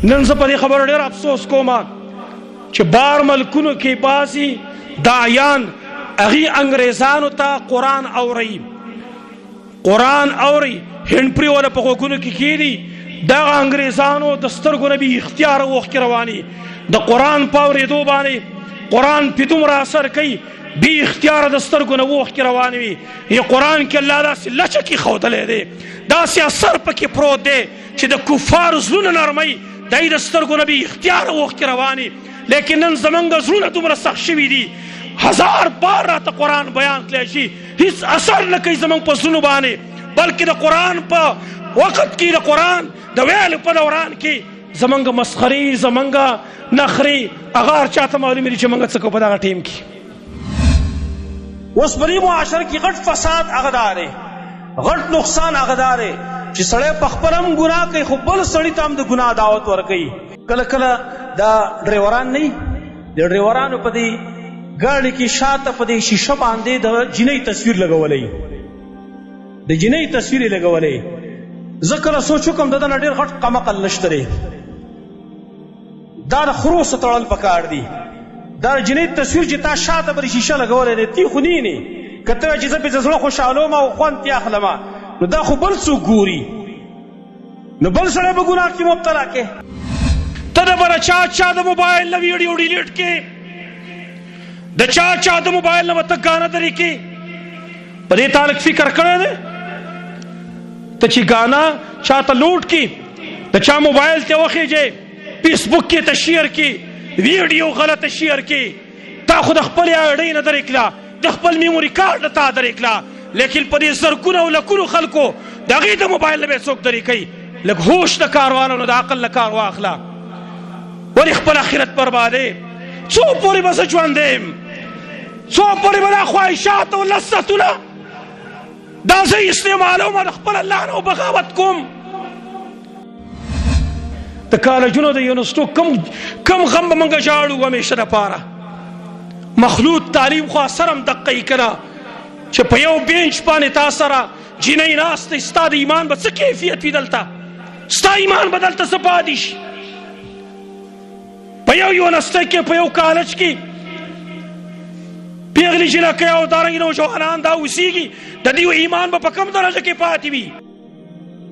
نن زه په دې خبره ډېر افسوس کوم چې بار ملکونو کې بعضي داعیان هغې انګریزانو ته قرآن اوري، قرآن اوري، هند پرې وله په غوږونو کې کښېني، دغه انګریزانو د سترګو نه بې اختیاره اوښکې روانې، د قرآن په اورېدو باندې قرآن پې دومره اثر کوي بې اختیاره د سترګو نه اوښکې روانې وي. یې قرآن کې الله داسې لچک ایښودلی دی، داسې اثر پکې پروت دی چې د کفارو زړونه نرموي، دی د سترګو نه بې اختیاره اوښکې روانې. لیکن نن زمونږ زړونه دومره سخت شوي دي، هزار بار راته قرآن بیان کړی شي، هیڅ اثر نه کوي زمونږ په زړونو باندې، بلکې د قرآن په وخت کې، د قرآن د ویلو په دوران کې زمونږ مسخرې، زمونږ نخرې هغه هر چا ته معلومې دي چې مونږ څه کوو په دغه ټیم کې. اوس په دې معاشره کې غټ فساد هغه دا دی، غټ نقصان هغه دا دی چې سړی په خپله هم ګناه کوي خو بل سړي ته هم د ګناه دعوت ورکوي. کله کله دا ډریوران نه وي، د ډریورانو په دې ګاډي کې شاته په دې شیشه باندې د جینۍ تصویر لګولی، د جینۍ تصویر یې لګولی. زه کله سوچ وکړم د ده نه ډېر غټ قمقل نشته دی، دا د خرو څه تړل پکار دي. دا د جینۍ تصویر چې تا شاته پر شیشه لګولی دی، تی خو نه وینې، که ته وایې چې زه پرې زړه خوشحالوم او خوند ترې اخلم، نو دا خو بل څوک ګوري، نو بل سړی به ګناه کې مبتلا کې. ته د بل چا چا د موبایل نه ویډیو ډیلیټ کې، د چا چا د موبایل نه به ته ګانه درې کې، په دې تا لږ فکر کړی دی؟ ته چې ګانه چاته لوډ کې، د چا موبایل ته وخیږي، فیسبوک کې ته شیر کې، ویډیو غلطه شیر کې، تا خو د خپلې آیډۍ نه درې کړه، د خپل میموري کارډ نه تا درې کړه، لیکن په دې زرګونه او لکونو خلکو د هغې د موبایل نه به څوک درې کوي؟ لږ هوش د کار واله نو د عقل نه کار واخله. ولې خپل اخرت بربادې؟ څو پورې به زه ژوندی یم؟ څو پورې به دا خواهشات او لذتونه دا زه استعمالوم او د خپل الله نه بغاوت کوم؟ د کالجونو د یونیورسټو کم کم غم به مونږ ژاړو همیشه دپاره. مخلوط تعلیم خو اثر هم دقه یې که نه چې په یو بینچ باندې تا سره جینۍ ناست دی، ستا د ایمان به څه کیفیت وي؟ دلته ستا ایمان به دلته څه پاتې شي؟ په یو یونیورسټۍ کې، په یو کالج کې پیغلې جینکۍ او دارنګې نوجوانان دا اوسیږي، د دوی ایمان به په کوم درجه کې پاتې وي؟